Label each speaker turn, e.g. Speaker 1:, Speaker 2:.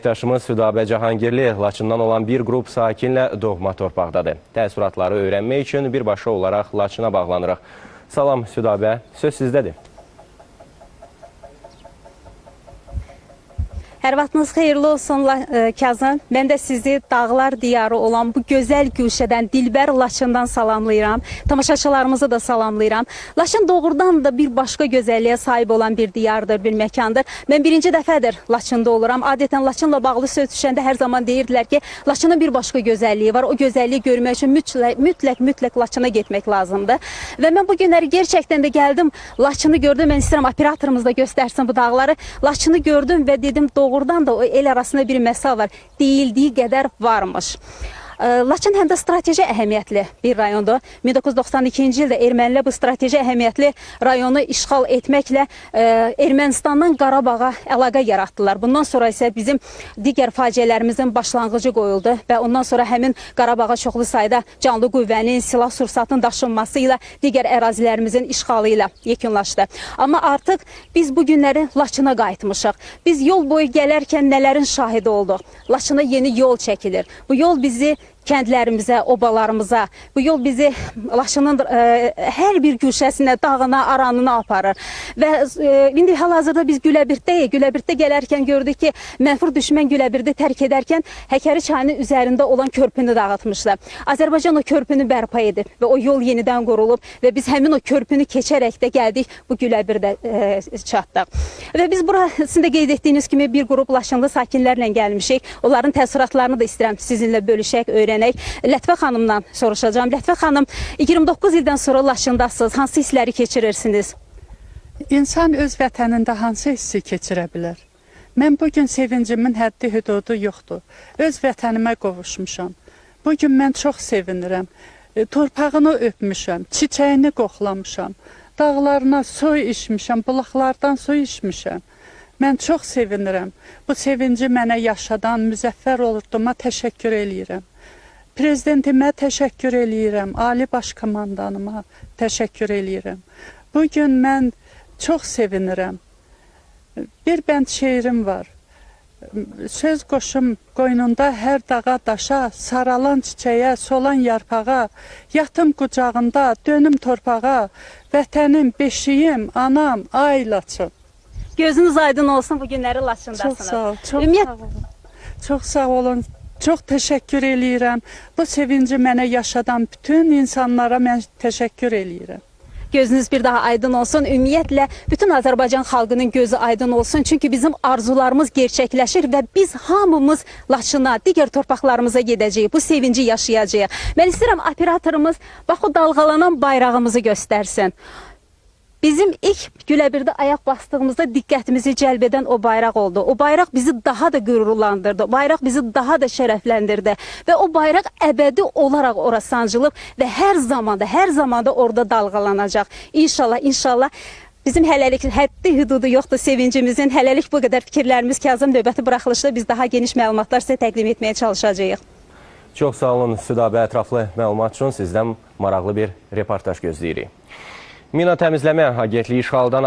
Speaker 1: Əməkdaşımız Südabə Cahangirli Laçından olan bir qrup sakinlə doğma torpaqdadır. Təəssüratları öyrənmək üçün birbaşa olaraq Laçına bağlanırıq. Salam Südabə, söz sizdədir.
Speaker 2: Hər vaxtınız xeyirli olsun Kazım. Mən də sizi dağlar diyarı olan bu gözəl güşədən, dilbər Laçından salamlayıram. Tamaşaçılarımızı da salamlayıram. Laçın doğrudan da bir başqa gözəlliyə sahib olan bir diyardır, bir məkandır. Mən birinci dəfədir Laçında oluram. Adətən Laçınla bağlı söz düşəndə hər zaman deyirdilər ki, Laçının bir başqa gözəlliyi var. O gözəlliyi görmək üçün mütləq Laçına getmək lazımdır. Və mən bu günləri gerçəkdən də gəldim, Laçını gördüm. Mən istəyirəm operatorumuz da göstərsin bu dağları. Laçını gördüm və dedim, doğrudan da o el arasında bir məsəl var, deyildiyi qədər varmış. Laçın həm də strateji əhəmiyyətli bir rayondur. 1992-ci ildə ermənilər bu strateji əhəmiyyətli rayonu işğal etməklə Ermənistandan Qarabağa əlaqə yaratdılar. Bundan sonra isə bizim digər faciələrimizin başlanğıcı qoyuldu və ondan sonra həmin Qarabağa çoxlu sayda canlı qüvvənin, silah sursatın daşınması ilə digər ərazilərimizin işğalı ilə yekunlaşdı. Amma artıq biz bu günləri Laçına qayıtmışıq. Biz yol boyu gələrkən nələrin şahidi olduq? Laçına yeni yol çəkilir. Bu yol bizi kəndlərimizə, obalarımıza, bu yol bizi Laçının hər bir güşəsinə, dağına, aranına aparır. Və indi hal-hazırda biz Güləbirdəyik. Güləbirddə gələrkən gördük ki, mənfur düşmən Güləbirdi tərk edərkən Həkəri çayının üzərində olan körpünü dağıtmışlar. Azərbaycan o körpünü bərpa edib və o yol yenidən qurulub və biz həmin o körpünü keçərək də gəldik, bu Güləbirdə çatdıq. Və biz bura, sizin də qeyd etdiyiniz kimi bir qrup Laçınlı sakinlərlə gəlmişik. Onların təəssüratlarını da istəyirəm sizinlə bölüşək, öyrənək. Lətifə xanımdan soruşacağım. Lətifə xanım, 29 ildən sonra Laçındasınız. Hansı hissləri keçirirsiniz?
Speaker 3: İnsan öz vətənində hansı hissi keçirə bilər? Mən bugün sevincimin həddi hüdudu yoxdur. Öz vətənimə qovuşmuşam. Bugün mən çox sevinirəm. Torpağını öpmüşəm, çiçəyini qoxlamışam, dağlarına su içmişəm, bulaqlardan su içmişəm. Mən çox sevinirəm. Bu sevinci mənə yaşadan Müzəffər orduma təşəkkür eləyirəm. Prezidentimə təşəkkür eləyirəm, Ali Başkomandanıma təşəkkür eləyirəm. Bugün mən çox sevinirəm. Bir bənd şeirim var. Söz qoşum qoynunda hər dağa daşa, saralan çiçəyə, solan yarpağa, yatım qucağında, dönüm torpağa, vətənim, beşiyim, anam, ay Laçın.
Speaker 2: Gözünüz aydın olsun, bu günləri Laçındasınız.
Speaker 3: Çox sağ ol, çox sağ olun. Çox sağ olun. Çox təşəkkür eləyirəm. Bu sevinci mənə yaşadan bütün insanlara mən təşəkkür eləyirəm.
Speaker 2: Gözünüz bir daha aydın olsun. Ümumiyyətlə, bütün Azərbaycan xalqının gözü aydın olsun. Çünki bizim arzularımız gerçəkləşir və biz hamımız Laçına, digər torpaqlarımıza gedəcəyik. Bu sevinci yaşayacağıq. Mən istəyirəm operatorumuz bax o dalğalanan bayrağımızı göstərsin. Bizim ilk Güləbirdə ayaq bastığımızda diqqətimizi cəlb edən o bayraq oldu. O bayraq bizi daha da qürurlandırdı, o bayraq bizi daha da şərəfləndirdi və o bayraq əbədi olaraq ora sancılıb və hər zamanda orada dalğalanacaq. İnşallah, inşallah. Bizim hələlik həddi hüdudu yoxdur sevincimizin. Hələlik bu qədər fikirlərimiz Kazım, növbəti buraxılışda biz daha geniş məlumatlar sizə təqdim etməyə çalışacağıq.
Speaker 1: Çox sağ olun Südabə, ətraflı məlumat üçün sizdən maraqlı bir reportaj gözləyirik. Mina təmizləmə agentliyi işğaldan